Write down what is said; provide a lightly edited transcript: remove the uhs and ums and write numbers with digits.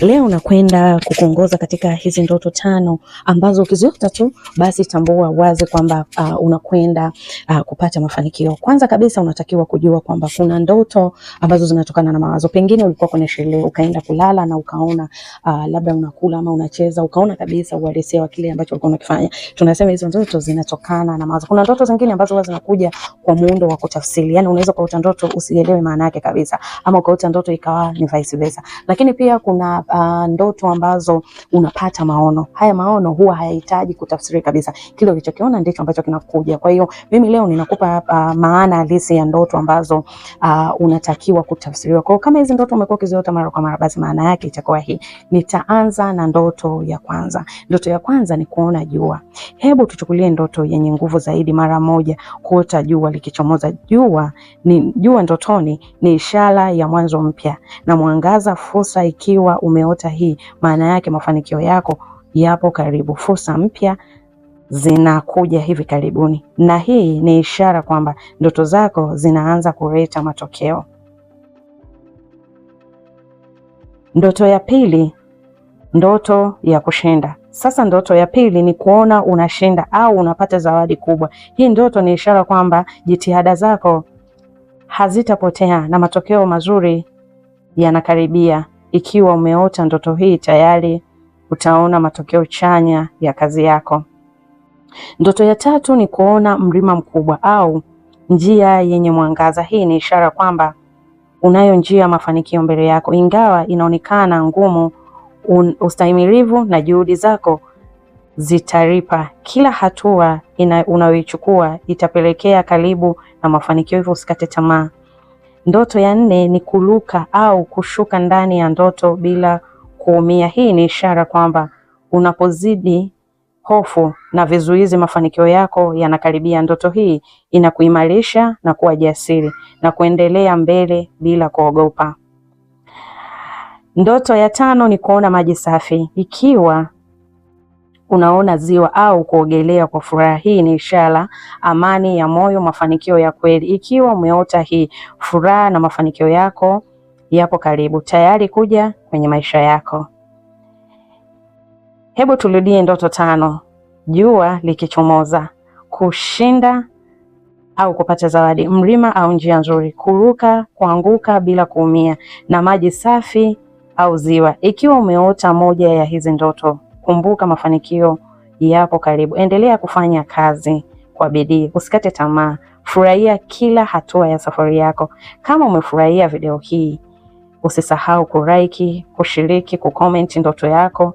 Leo nakwenda kukuongoza katika hizi ndoto tano ambazo ukiziota tu basi tambua wazi kwamba unakwenda kupata mafanikio. Kwanza kabisa unatakiwa kujua kwamba kuna ndoto ambazo zinatokana na mawazo. Pengine ulikuwa kwenye sherehe ukaenda kulala na ukaona labda unakula ama unacheza, ukaona kabisa uhalisia wa kile ambacho ulikuwa unakifanya. Tunasema hizo ndoto zinatokana na mawazo. Kuna ndoto zingine ambazo huwa zinakuja kwa muundo wa kutafsiri, yani unaweza kuota ndoto usielewe maana yake kabisa, ama ukaota ndoto ikawa ni vice versa. Lakini pia kuna ndoto ambazo unapata maono. Haya maono huwa hayahitaji kutafsiri kabisa, kile ulichokiona ndicho ambacho kinakuja. Kwa hiyo mimi leo ninakupa maana halisi ya ndoto ambazo unatakiwa kutafsiriwa. Kwa hiyo kama hizi ndoto umekuwa ukiziota mara kwa mara, basi maana yake itakuwa hii. Nitaanza na ndoto ya kwanza. Ndoto ya kwanza ni kuona jua. Hebu tuchukulie ndoto yenye nguvu zaidi mara moja, kuota jua likichomoza. Jua ni jua ndotoni ni ishara ya mwanzo mpya na mwangaza, fursa. Ikiwa umeota hii, maana yake mafanikio yako yapo karibu, fursa mpya zinakuja hivi karibuni, na hii ni ishara kwamba ndoto zako zinaanza kuleta matokeo. Ndoto ya pili, ndoto ya kushinda. Sasa ndoto ya pili ni kuona unashinda au unapata zawadi kubwa. Hii ndoto ni ishara kwamba jitihada zako hazitapotea na matokeo mazuri yanakaribia. Ikiwa umeota ndoto hii tayari utaona matokeo chanya ya kazi yako. Ndoto ya tatu ni kuona mlima mkubwa au njia yenye mwangaza. Hii ni ishara kwamba unayo njia ya mafanikio mbele yako, ingawa inaonekana ngumu. Ustahimilivu na juhudi zako zitalipa. Kila hatua unayoichukua itapelekea karibu na mafanikio, hivyo usikate tamaa. Ndoto ya nne ni kuruka au kushuka ndani ya ndoto bila kuumia. Hii ni ishara kwamba unapozidi hofu na vizuizi, mafanikio yako yanakaribia. Ndoto hii inakuimarisha na kuwa jasiri na kuendelea mbele bila kuogopa. Ndoto ya tano ni kuona maji safi. Ikiwa unaona ziwa au kuogelea kwa furaha, hii ni ishara amani ya moyo, mafanikio ya kweli. Ikiwa umeota hii, furaha na mafanikio yako yapo karibu, tayari kuja kwenye maisha yako. Hebu turudie ndoto tano: jua likichomoza, kushinda au kupata zawadi, mlima au njia nzuri, kuruka, kuanguka bila kuumia, na maji safi au ziwa. Ikiwa umeota moja ya hizi ndoto, kumbuka mafanikio yapo karibu. Endelea kufanya kazi kwa bidii, usikate tamaa. Furahia kila hatua ya safari yako. Kama umefurahia video hii, usisahau kulike, kushiriki, kucomment ndoto yako.